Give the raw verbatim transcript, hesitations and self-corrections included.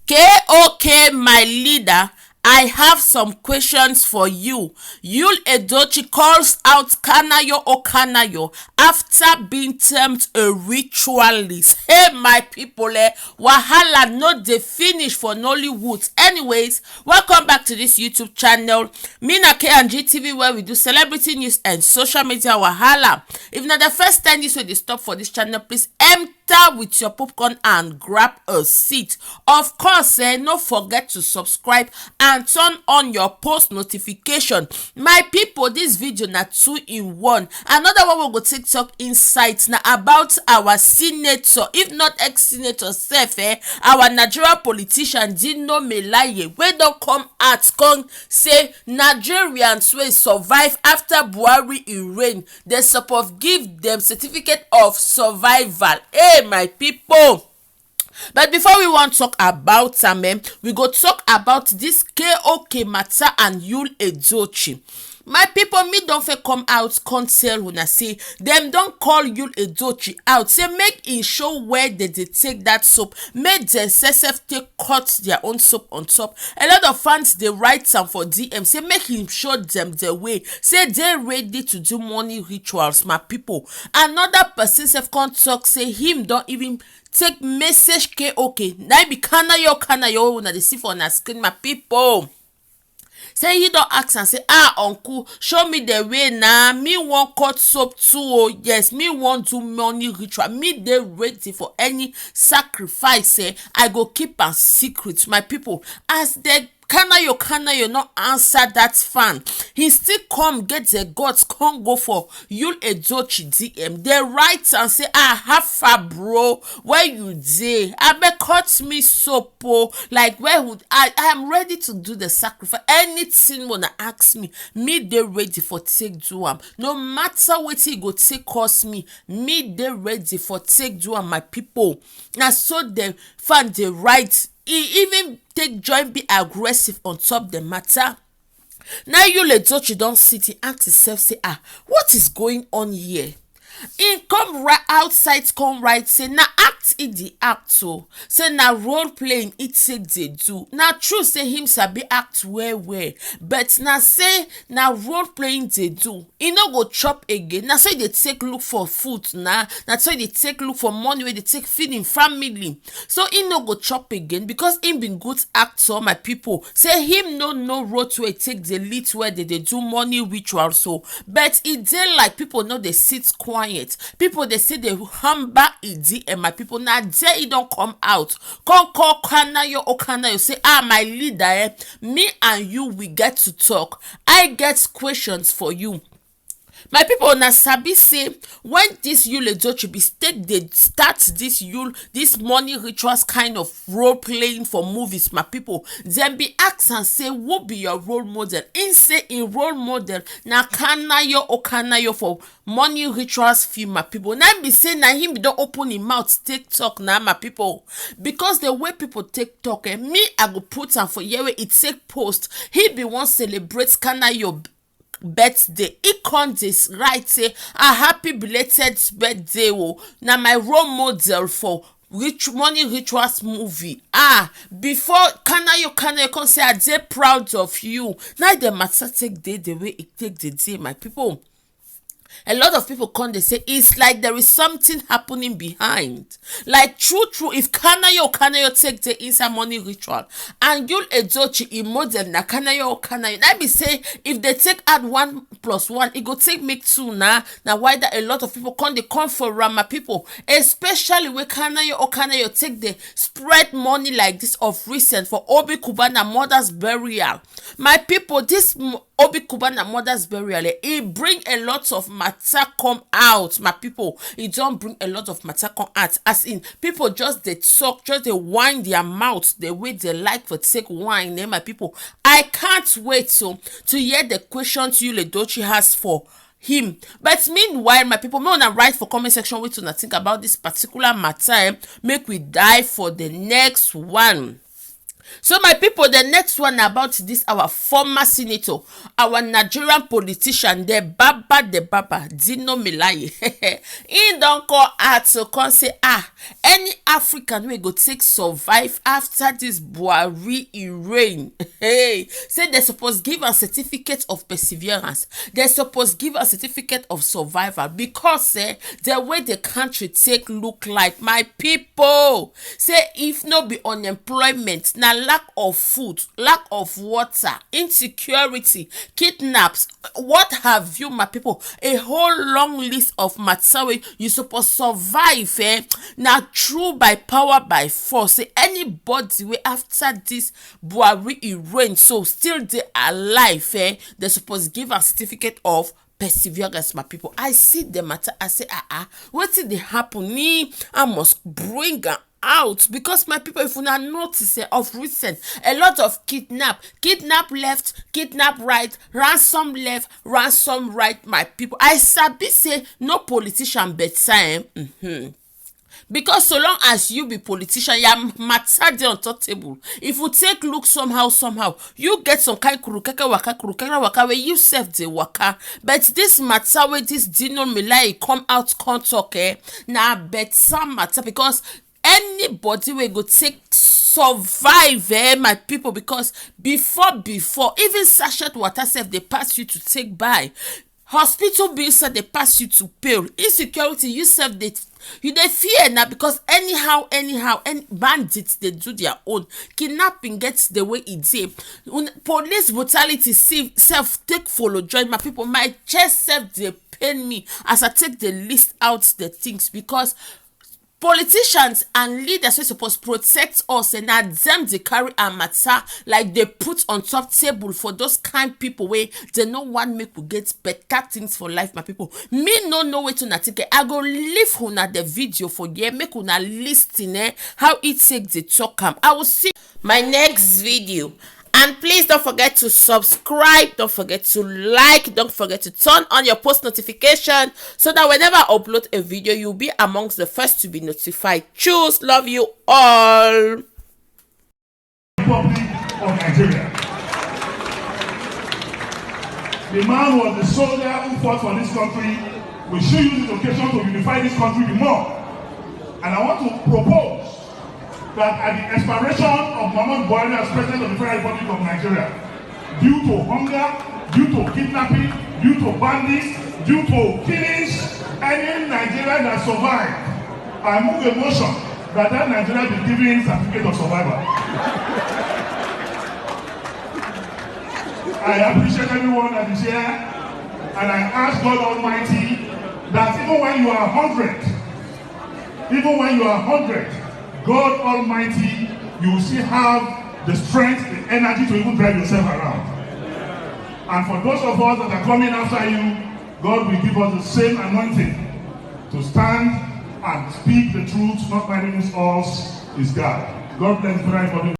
K O K, my leader, I have some questions for you. Yul Edochie calls out Kanayo Okanayo after being termed a ritualist. Hey, my people, eh, wahala no dey finish for Nollywood. Anyways, welcome back to this YouTube channel. Me na K and G T V, where we do celebrity news and social media wahala. If na the first time this wey dey stop for this channel, please enter with your popcorn and grab a seat. Of course, eh, no forget to subscribe and turn on your post notification. My people, this video na two in one. Another one we go take talk insight na about our senator, if not ex-senator sef, eh, our Nigeria politician Dino Melaye, wey don come out come say Nigerians wey survive after Buhari e reign, dem suppose give dem certificate of survival. Hey, my people. But before we wan talk about am, eh, we go talk about this K O K matter and Yul Edochie. My people, me don fit come out come tell una say dem don call Yul Edochie out, say make im show where dem dey take that soap, make dem sef sef take cut their own soap on top. A lot of fans dey write am for D M say make im show dem the way, say dey ready to do money rituals, my people. Another person sef come talk say him don even take message K O K, na im be Kanayo Kanayo una dey see for una screen, my people. Say he don ask am say, "Ah, uncle, show me the way na, me wan cut soap too o. Yes, me wan do money ritual, me dey ready for any sacrifice, eh, I go keep am secret." My people, as the Kanayo Kanayo no answer that fan, he still come get the guts, come go for Yul Edochie D M. Dem write am say, "Ah, how far, bro? Where you dey? Abeg, cut me soap o. Like, where would I, I am ready to do the sacrifice. Anything una ask me, me dey ready for take do am. No matter wetin e go take cost me, me dey ready for take do am, my people." Na so the fan dey write. E even take join be aggressive on top the matter. Now Yul Edochie don sit, he ask himself say, "Ah, what is going on here?" He come right outside, come write say na act e dey act o, say na role playing e take dey do. Na true say him sabi act well well, but na say na role playing dey do. E no go chop again. Na so e dey take look for food na. Na so e dey take look for money wey dey take feed him family. So e no go chop again because him been good actor, my people. Say him no know road wey take dey lead where they dey do money ritual so. But e dey like people no dey sit quiet. People dey say dey hamba e D M, my people. Na there e don come out. Come call Kanayo Okanayo say, "Ah, my leader, eh, me and you, we get to talk. I get questions for you." My people, una sabi say when this Yul Edochie be take dey start this Yul, this money rituals kind of role playing for movies, my people, dem be ask am say, "Who be your role model?" Im say im role model na Kanayo Okanayo for money rituals film, my people. Na im be say na him be don open him mouth take talk na, my people, because the way people take talk, eh, me, I go put am for here wey e take post. He be wan celebrate Kanayo birthday. He come dey write say, "A happy belated birthday o, na my role model for rich money rituals movie." Ah, before Kanayo Kanayo come say, "I dey proud of you." Now the matter take dey the way e take dey dey, my people. A lot of people come dey say it's like there is something happening behind. Like, true true, if Kanayo Kanayo take dey inside money ritual and Yul Edochie e model na Kanayo Kanayo, that be say if they take add one plus one, e go take make two na. Na why that a lot of people come dey come for am, my people, especially wey Kanayo Okanayo take dey spread money like this of recent for Obi Cubana mother's burial. My people, this m- Obi Cubana mother's burial, eh, e bring a lot of matter come out, my people. E don bring a lot of matter come out. As in, people just dey talk, just dey whine their mouth the way they like for take whine, eh, my people. I can't wait to, to hear the questions Yul Edochie has for him. But meanwhile, my people, make una write for comment section wetin una think about this particular matter, eh. Make we dive for the next one. So my people, the next one about this our former senator, our Nigerian politician, the Baba, the Baba, Dino Melaye. He don call out to come say, ah, any African wey go take survive after this Buhari e reign, hey, say they suppose give a certificate of perseverance. They suppose give a certificate of survival because eh, the way the country take look like, my people, say if no be unemployment, na lack of food, lack of water, insecurity, kidnaps, what have you, my people, a whole long list of matter wey you suppose survive eh? Na true by power by force say anybody wey after this Buhari e reign so still dey alive eh? They suppose give am certificate of perseverance, my people. I see the matter, I say, ah ah, wetin dey happen ni? I must bring am out because my people, if una notice eh, of recent, a lot of kidnap, kidnap left, kidnap right, ransom left, ransom right, my people. I sabi say no politician better eh? Mm-hmm. Because so long as you be politician, your matter dey on top table. If you take look somehow, somehow, you get some kind kuru keke waka, kuru keke waka where you sef dey waka. But this matter wey this Dino Milai come out come talk eh, na better matter because anybody wey go take survive eh, my people, because before before even sachet water sef dey pass you to take buy, hospital bill sef dey pass you to pay, insecurity you sef dey, you dey fear na because anyhow anyhow any bandits dey do their own, kidnapping get the way e dey. Un- police brutality sef take follow join, my people, my chest sef dey pain me as I take dey list out the things because politicians and leaders wey suppose protect us eh, na dem dey carry our matter like dey put on top table for those kind people wey dey no wan make we get better things for life, my people. Me no know wetin una think eh, I go leave una the video for here make una listen eh, how e take dey talk am. I will see my next video. And please don't forget to subscribe, don't forget to like, don't forget to turn on your post notification so that whenever I upload a video, you'll be amongst the first to be notified. Choose, love you all. Republic of Nigeria. The man was the soldier who fought for this country. We should use this occasion to unify this country the more. And I want to propose that at the expiration of Muhammad Buhari as President of the Federal Republic of Nigeria, due to hunger, due to kidnapping, due to bandits, due to killings, any Nigerian that survived, I move a motion that that Nigeria be given certificate of survival. I appreciate everyone that is here, and I ask God Almighty that even when you are hundred, even when you are hundred, God Almighty, you will still have the strength, the energy to even drive yourself around. And for those of us that are coming after you, God will give us the same anointing to stand and speak the truth, not minding us is God. God bless the Federal Republic.